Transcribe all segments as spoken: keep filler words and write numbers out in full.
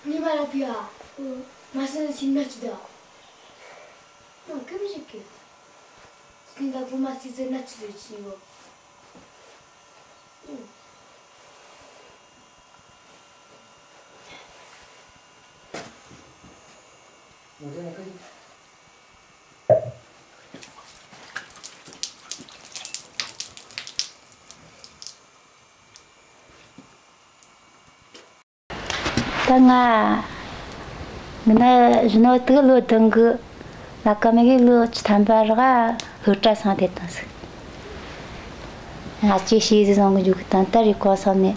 ངས་མ་ར་པི་ཡ། མ་སེ་ན་སེམས་ན་ཅི་ད། ང་ཀི་མི་ཞིག་གི། སེམས་ད་གོ་མ་སི་ཟེར་ན་ཅི་ལས་ཅི་ཡོད། ད་ང་ང་ན་གཞོན་ནུ་དུག་ལོ་བདུན་གི་ལ་ཀ་མེ་གི་ལོ་བཅུ་ཐམ་པ་རག་སློབ་གྲྭ་སོང་དེ་དང་སི། ཨ་ཅེ་ཤེས་ཟི་བཟང་གི་འཇུག་གི་དང་ད་རི་ཀོ་སོང་ནས།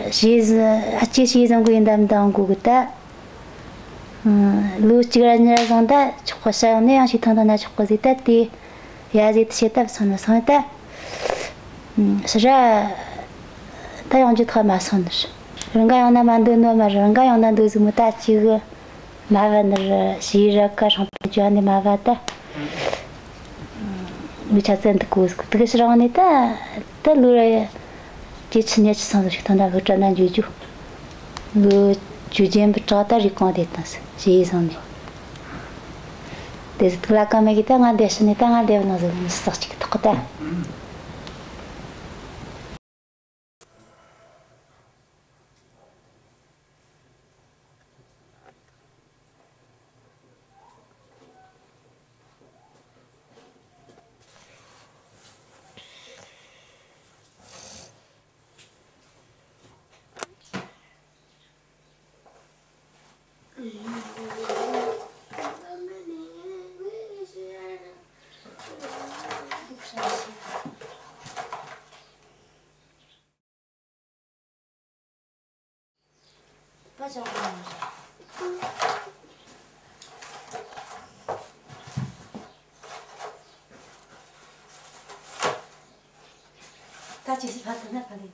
ཤེས་ཟི་ཨ་ཅེ་ཤེས་བཟང་གི་ཡིན་དམ་དང་གུ་གི་ད། ལོ་གཅིག་ར་གཉིས་ར་སོང་ད་ཆོག་པ་ཤ་ཡོང་ནས་ཡང་ཤེས་ཐང་ཐང་ན་ཆོག་པ་ཟིག་ད་དེ། ཡ་ཟིག་ཏུ་བྱེད་ཐབས་སོང་ནི་སོང་ད། ཕྱི་ར་ད་ཡོང་རྒྱུ་ཐག་མ་སོང་ནི། རང་ག་ཡོང་ན་མ་འདོད་ནོ་མ་རེད། རང་ག་ཡོང་ན་འདོད་ཟིག་མོ་ད་ཅིག་མ་བ་ནི་ར་ཞེས་ར་ཀ་ཧྲང་པོ་ཅོ་ནི་མ་བ་ད། ལུ་ཆ་ཙན་དུ་གོ་ཟིག་དུ་གི་ཕྱི་ར་ཡོང་ནི་ད། ད་ལུ་ར་ཅི་ཆི་ཉེ་ཆི་སོང་ཟིག་ཐོན་ད་ལུ་གྲ་ན་འཇུ་རྒྱུ། ལུ་ཇུ་ཇན་བུ་དྲག་ད་རི་ཀོང་དེ་དང་ཞེས་སོང་ནི། དེ་ཟིག་ལ་ཀ་མེ་གི་ད་ང་འདེད་ཤི་ནི་ད་ང་འདེད་ནོ་ཟིག་མི་སག་ཅིག་ཐོག་ད། ད་ཅི་ཞིག་ཕ་ཐུག་ན་ཕ་ལེ།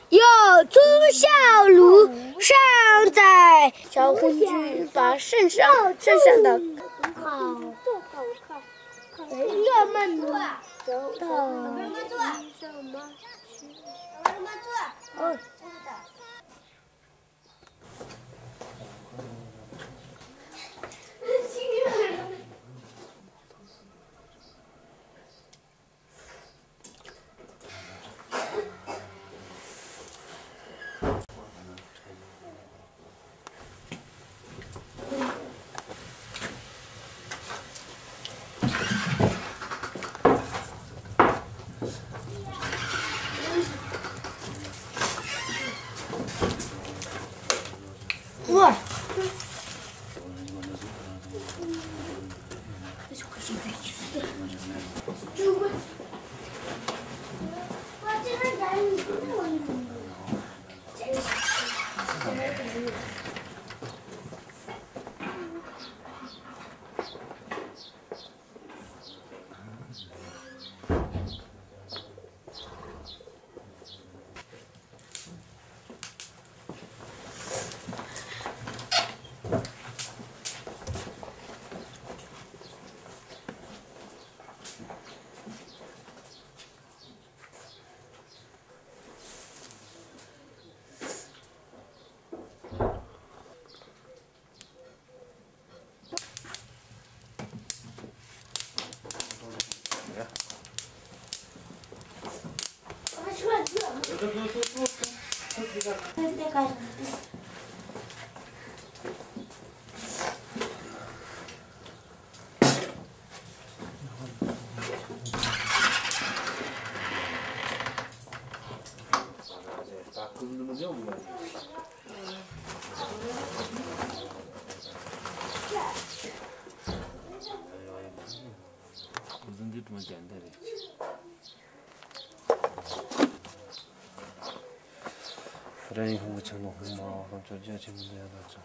有忠孝孺，善哉。小昏君把圣上，圣上的，好，要慢慢走到。嗯。རེ་ཡིན་ཁོང་གི་ཆང་ནང་ཧུར་མ་ཧམ་ཅོ་རྒྱ་ཆེན་མོ་འདི་ཡ་ད་ཅོ།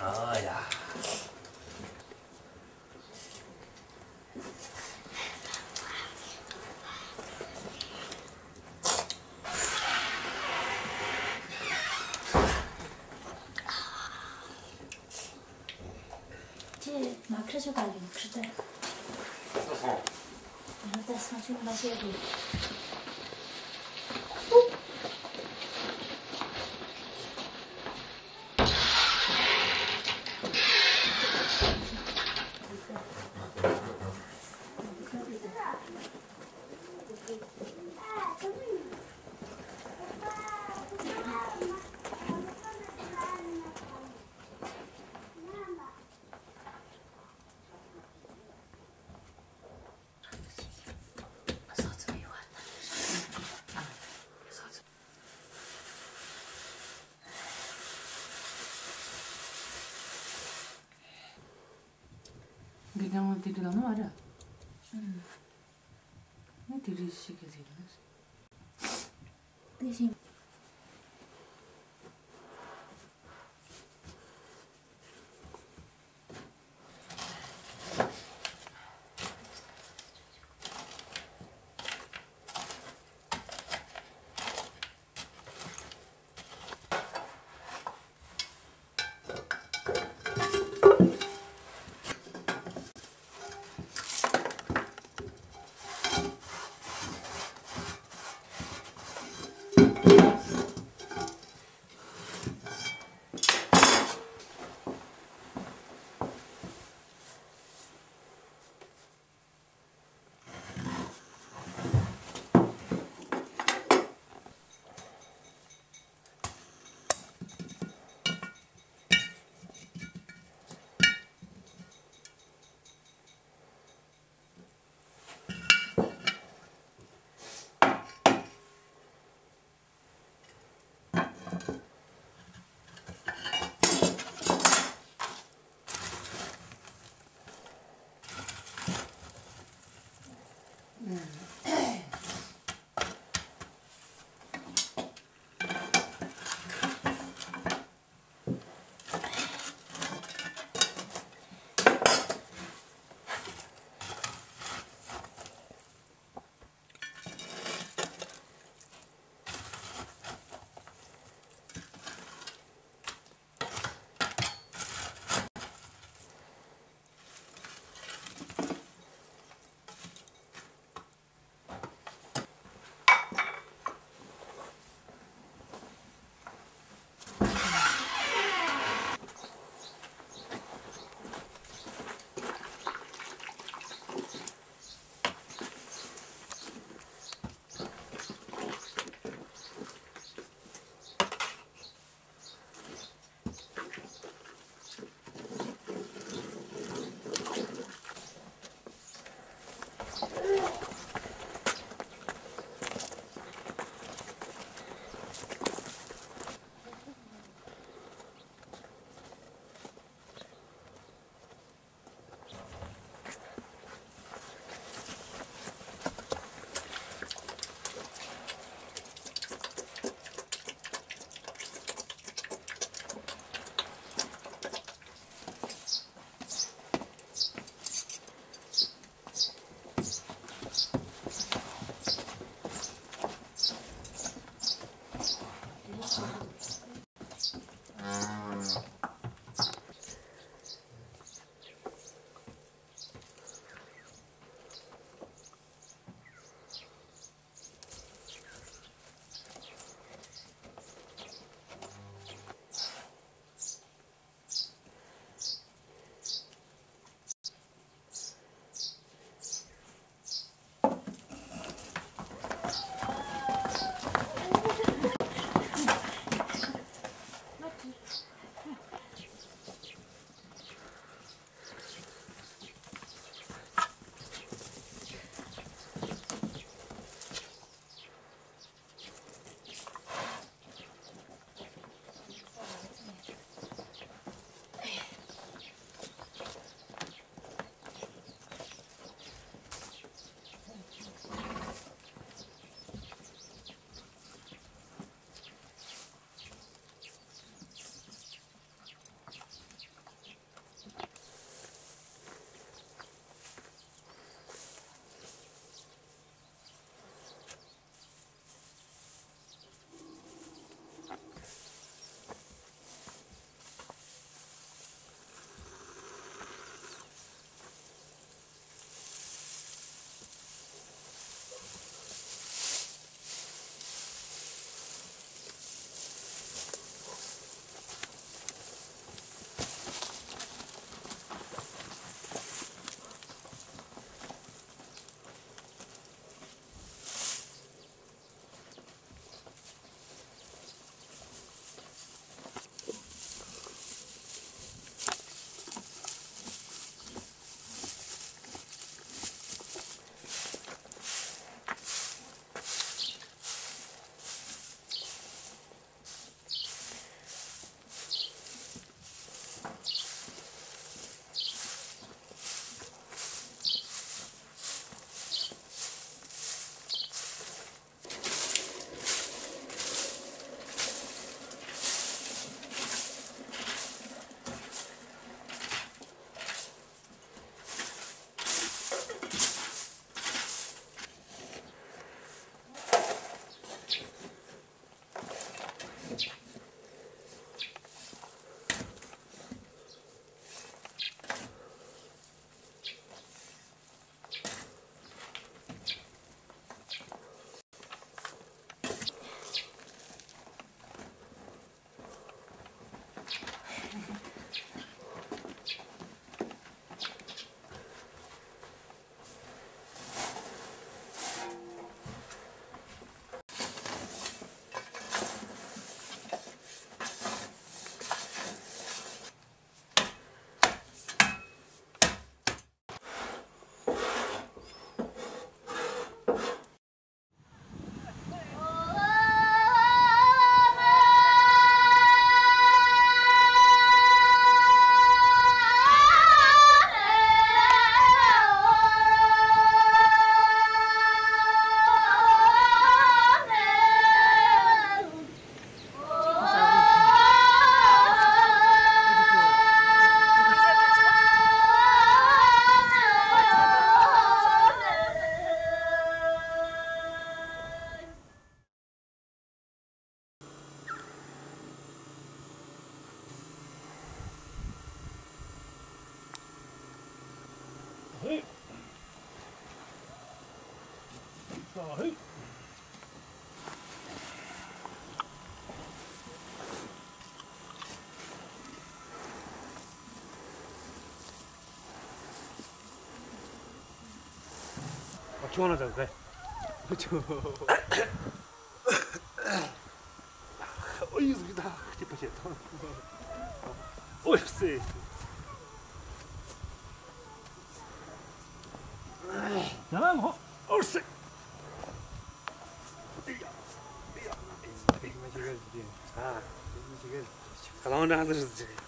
ཨ་ཡ། མ་ཁྲིད་ཆོག་ག་ཡོད་ཁྲིད་དེ། ད་སོང་། ང་ད་སང་ཆུང་མ་བཤད་དགོས། འདི་ཀྱང་དེ་འདྲ་ལ་མ་རེད། ངས་དེ་རིགས་ཤིག་གི་ཟེར་ན། དེ་བཞིན། ཧེ། ད་ཧེ། ཨ། ཁྱོད་ན་ད་ག་ག་ཁྱོད། ཨོ་ཡིས་གི་ད་ཁྱི་ཕ་ཁྱི་ཐང་། ཨོ་ཡིས་སེ། ཡ་ལ་ངོ་ཨོ་སེ། ཨི་ཡ་ཨི་ཡ་ཨི་ཡ། ཨ། ཁ་ལང་འདྲ་ཧ་ཟེར་ཟེར།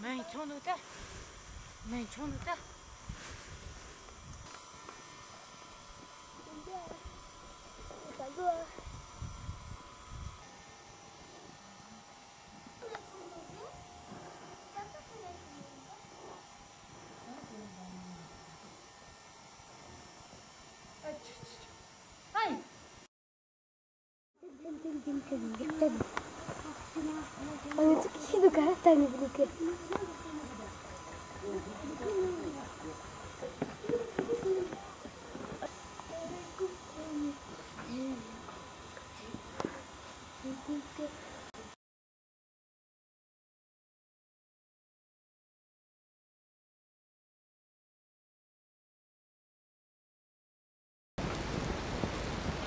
མིན་ཆུང་ནུ་ད། མིན་ཆུང་ནུ་ད།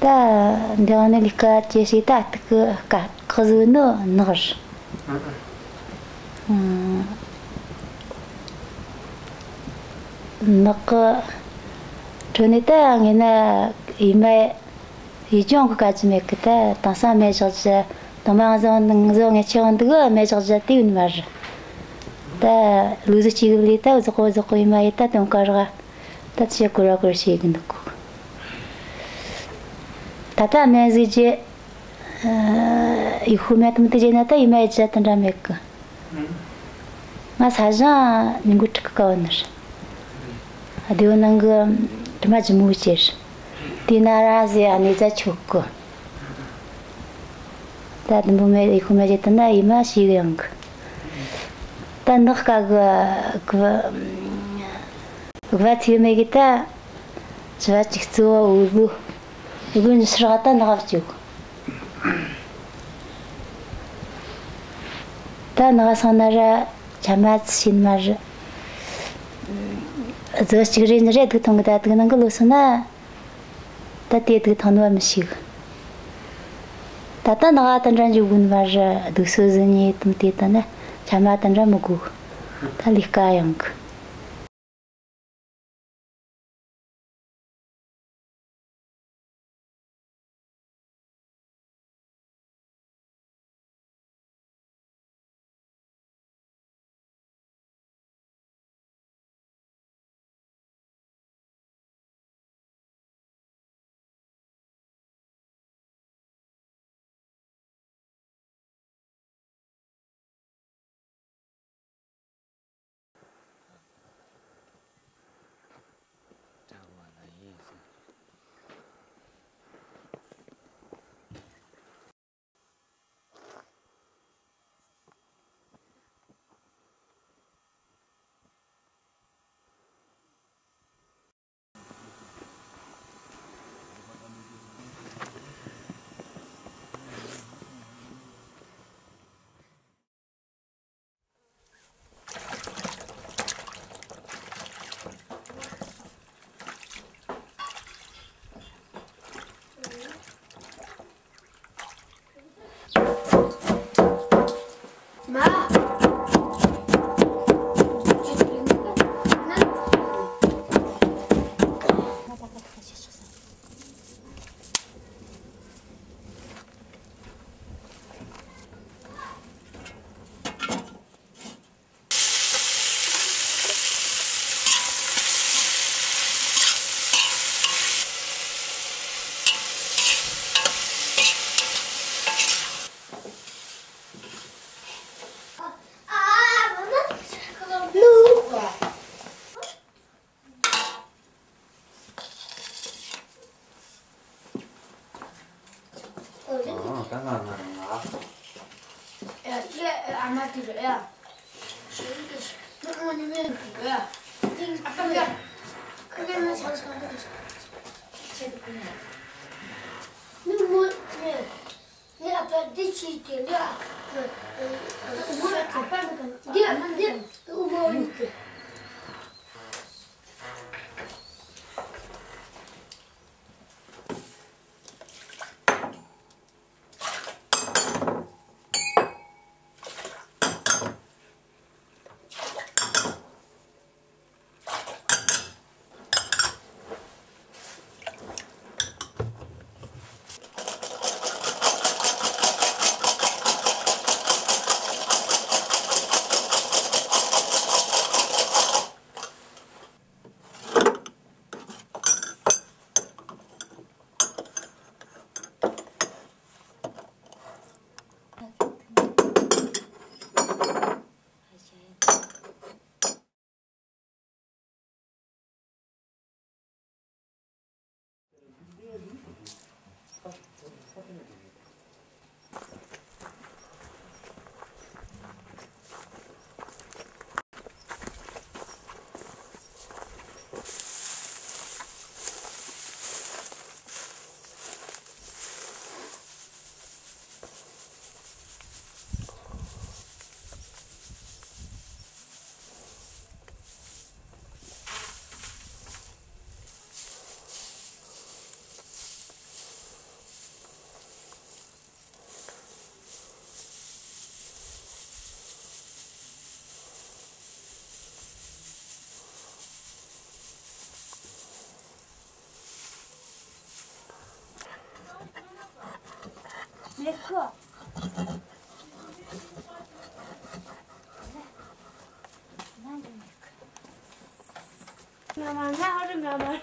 ད་འདི་ནི་ལས་ཀ་ཅི་ཞིག་ད་སྟུག་གི་ཀ་ཁག་ཟིག་ནི་ནག་རེད། ནག་གི་ཁྲོད་ནས་ད་ངས་ན་ཡིན་མ། ཡིད་སྦྱོང་གི་དཀའ་ཅི་མེད་གི། ད་དེང་སང་མེ་ཞག་བཞི། དང་མ་ང་ཚོ་ང་ཚོ་ངས་ཆེ་བ་འདུག་གི། མེ་ཞག་བཞི་དེ་ཡིན་མ་རེད། ད་ལུག་ཟིག་གཅིག་ལས་ད་རྫོགས་པོ་རྫོགས་པོ་ཡིན་མ་ཡིན། ད་དོན་དཀའ་རག། ད་ཆེ་གོ་ར་གོ་ར་བྱེད་གི་འདུག་གི། ད་ལྟ་མེ་ཟིག་རྗེས། ཨ། ཡི་ཤུ་མེ་དམ་དེ་རྗེས་ན་ད་ཡིན་མ་ཡིན་ཅི་དེ་འདྲ་མེད་གི། ང་ས་ཞིང་ཉིན་གུང་ཁྲིག་གི་ཀ་བ་ནི་རེད། སྡེ་བ་ནང་གི་དྲི་མ་ལྗིད་མོ་ཅིག་རེད། དེ་ན་ར་ཟེ་ཨ་ནེ་ཛ་ཆོག་གི། ད་དུམ་བུ་མེ་ཡི་ཁུ་མེ་ཅེ་ད་ན་ཡི་མ་ཤི་གི་ཡང་གི། ད་ནག་ཀ་གི་གི་བ་གི་བ་ཚིག་མེ་གི་ད་ཅི་བ་ཅིག་གཙོ་བོ་འུ་གུ་འུ་གུ་ཉི་ཤར་ག་ད་ནག་བཅུག། ད་ནག་སང་ན་ར་ཆ་མ་ཚི་ཤིན་མ་ར་ཟོ་གཅིག་རེ་ནི་རེ་སྡུག་ཐང་གི། ད་སྡུག་ནང་གི་ལོ་སོང་ན། ད་དེ་སྡུག་ཐང་ནི་བ་མི་ཤིག། ད་ལྟ་ནག་ད་འདྲ་འཇུག་གུན་བར་སྡུག་སོ་ཟིན་ཉེ་དུམ་དེ་ད་ནི་ཆ་མ་ད་འདྲ་མི་དགོས། ད་ལས་ཀ་ཡང་གི། མེད་གི། ང་མ་ང་ཨ་རུ་ང་མ།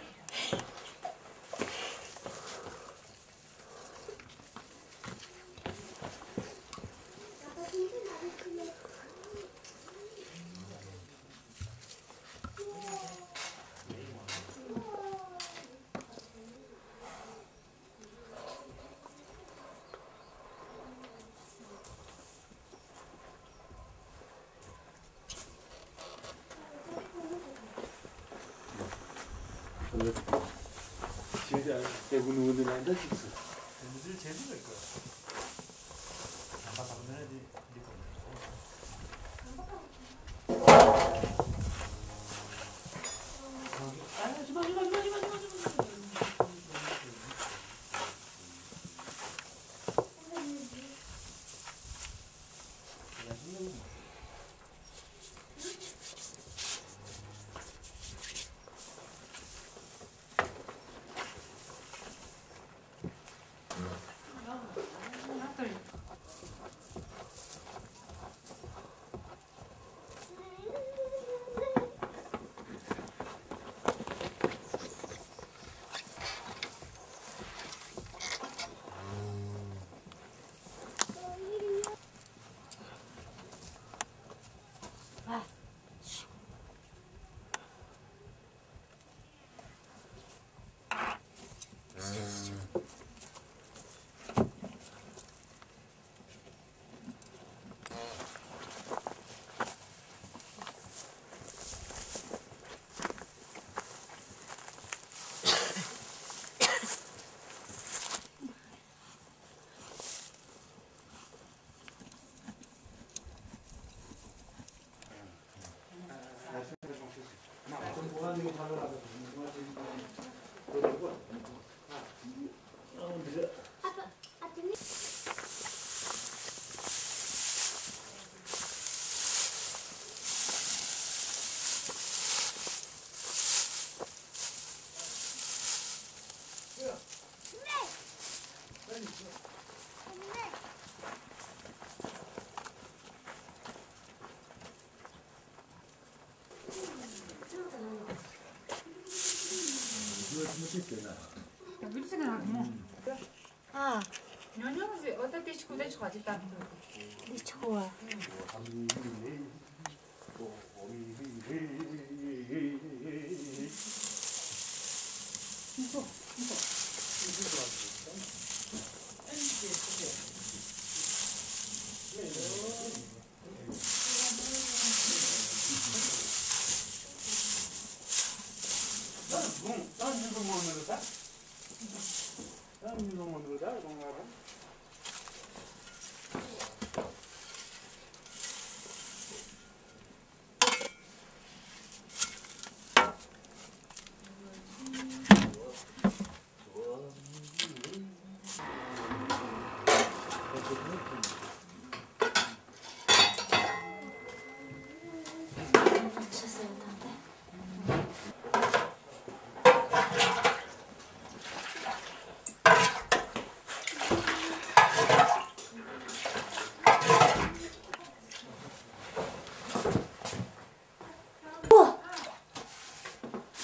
ཨ། ཉོ་ཉོ་ཟེར། འོ་ད་དེ་ཆུ་ཁོ་དེ་ཆུ་ཁོ་དེ་ལྟ་འདུག་དེ་ཆུ་ཁོ་བ། ཐོ།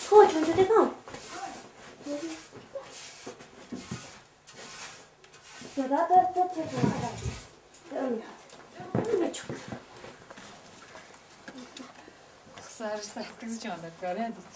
ཐོ་ཆུང་ཆུང་དེ་གང་། ཡོད་ད་ད་ད་ད་ད་ད་ཨ་ཡ། ཨ་ཡ་ཆུང་། ས་རི་ས་ཀི་ཟི་ཅང་ད་ག་རེ་འདུག་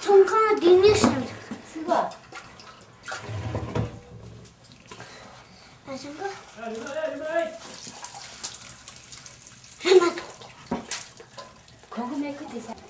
ཚོང་ཁང་འདི་ནས་བཤམས་ཟིག་ཨ་ཞང་གི། ཧེ་མ་ཐོག་ཁོང་གི་མེ་ཁུ་དེ་ས།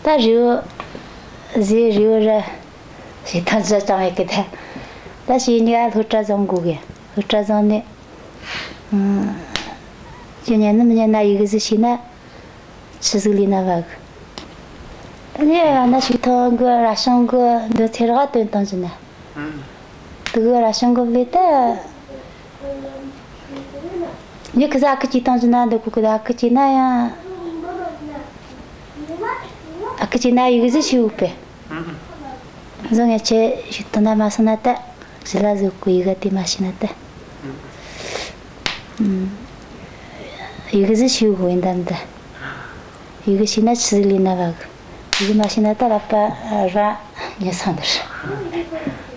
ད་རི་བོ་ཟས་རི་བོ་ར་བྱེད་སྟངས་ཅི་ཙམ་ཡོད་གི། ད་ད་ཁྱེད་གཉིས་ཀ་སློབ་གྲྭ་བཟང་དགོས་གི། སློབ་གྲྭ་བཟང་ནས་ཁྱེད་ཉན་ནི་མི་ཉན་ན་ཡི་གེ་ཟིག་ཤེས་ན་ཆི་ཟིག་ལས་ན་བ་གི། ད་ནས་ཡང་ན་ཞིག་ཐང་གི་ར་ཤང་གི་འདི་ཚེ་རག་དོན་བཏང་ཟིན་ན། དེ་གི་ར་ཤང་གི་བློས་ད། ཡི་གེ་ཟིག་ཨ་ཁུ་གཅིག་བཏང་ཟིན་ན་འདི་གོ་གི། ད་ཨ་ཁུ་གཅིག་ན་ཡང་། ཨ་ཁུ་གཅིག་ན་ཡི་གེ་ཟིག་ཤེས་འོས་པས། བཟང་ངན་ཆེ་ཞིག་ཏུ་ན་མ་སོང་ན་ད། ཞི་ལ་ཟིག་གོ་ཡི་གེ་དེ་མ་ཤེས་ན་ད། ཨུམ། ཡི་གེ་ཟིག་ཤེས་དགོས་ཡིན་ད་འདི། ཡི་གེ་ཤེས་ན་ཆི་ཟིག་ལས་ན་བ་གི། ཡི་གེ་མ་ཤེས་ན་ད་ལབ་པ་ར་ཉེ་ས་འདིར།